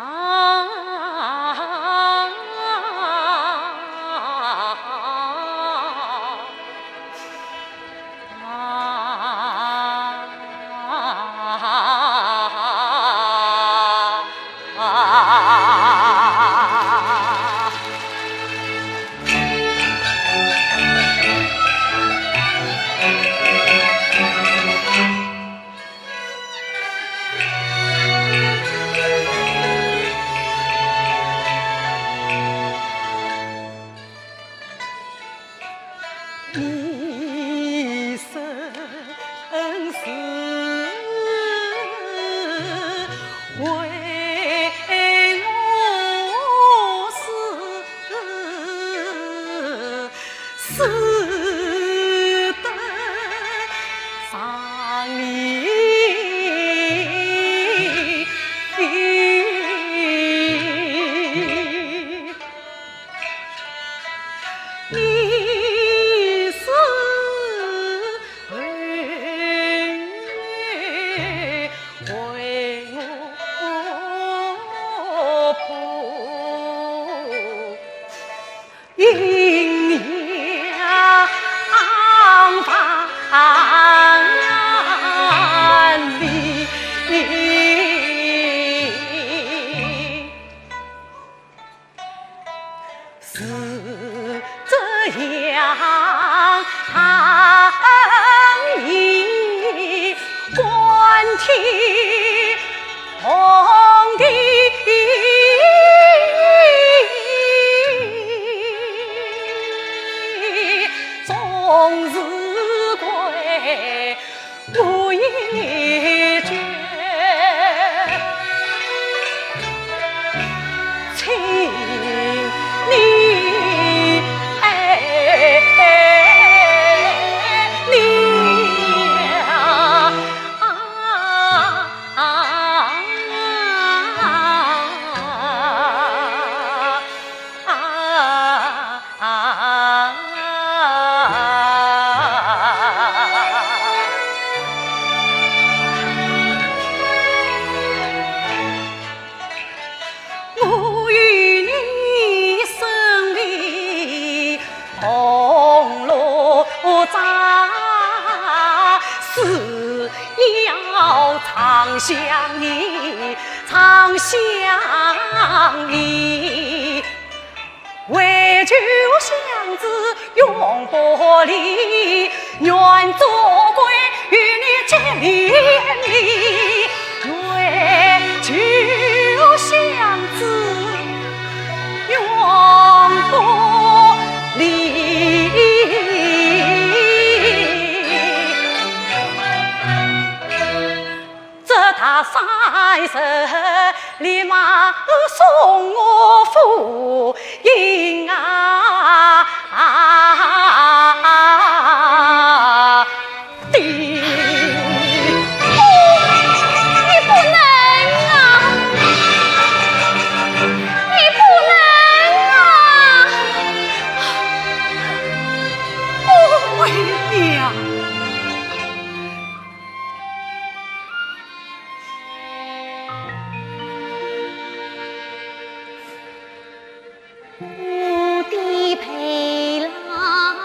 一生死为我死，死得伤离别。 你是为我不阴阳万里。 是这样，他已观天同地，终是归 无一句，请你，哎，你呀，啊，啊，啊。 啊，我与你身为同路者，是要长相依，长相依。 唯求相知永不离，愿做归与你结连理。唯求相知永不离。 这大山神立马送我赴营啊！的。哦，你不能啊！你不能啊！哦，为娘。 我的陪郎啊！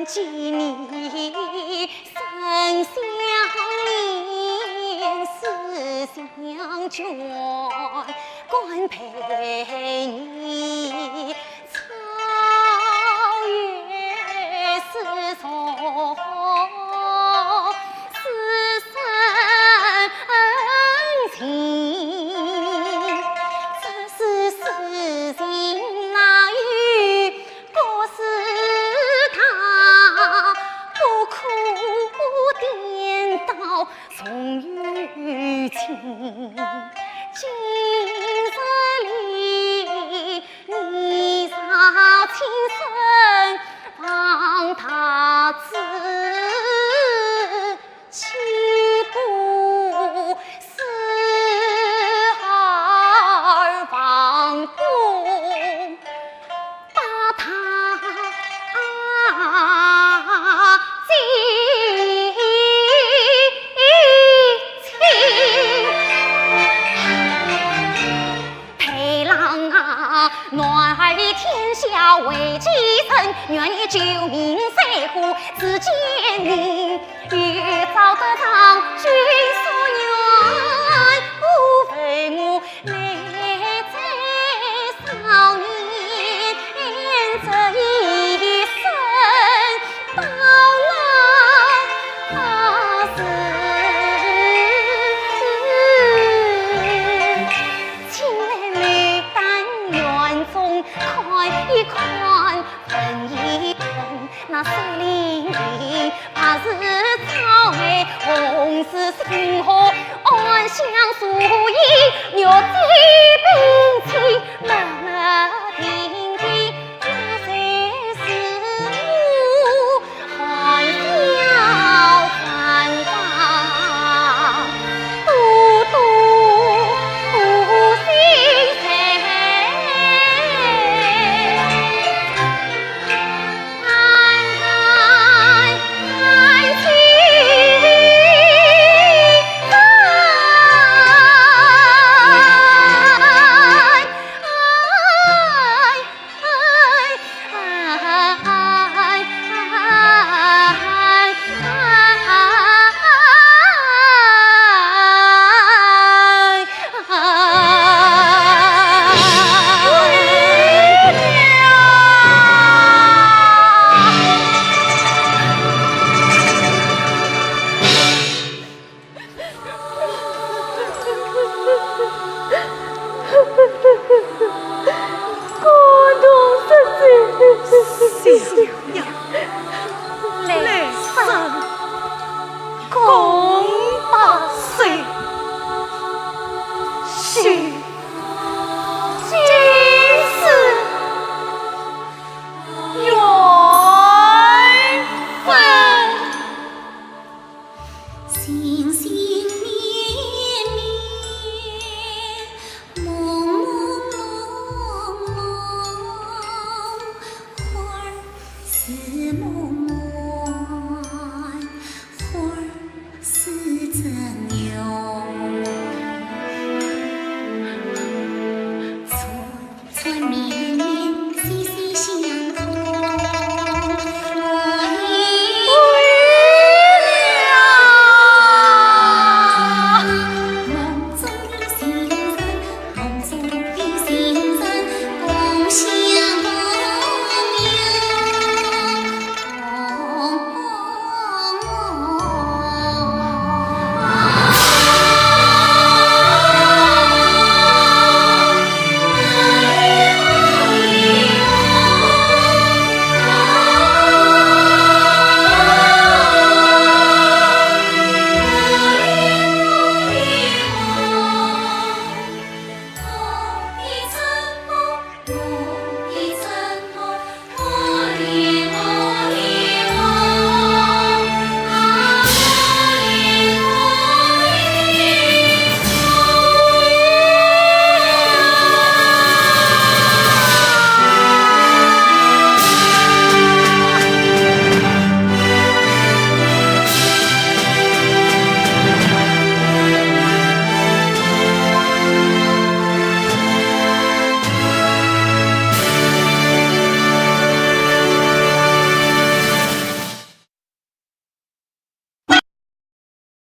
寄你生相念，思相眷，官配你，草月思松，思生情。这是诗情哪有 故事它不可颠倒重与轻。今日里你若轻生放大子，岂不是儿亡父？ 把他记清。陪郎啊，男儿天下为己身，愿你救命水火自见明。 欲早得上君所愿，不为我累累少年这一生到老时。请来牡丹园中看一看， 闻一闻，那水灵灵白如草，红似星河，暗香树影，玉指冰清，脉脉停停，那就是我 含笑散发，多多心酸。感动失声。小来生共把手，许今世缘分。 心心念念，梦梦胧胧，花儿似梦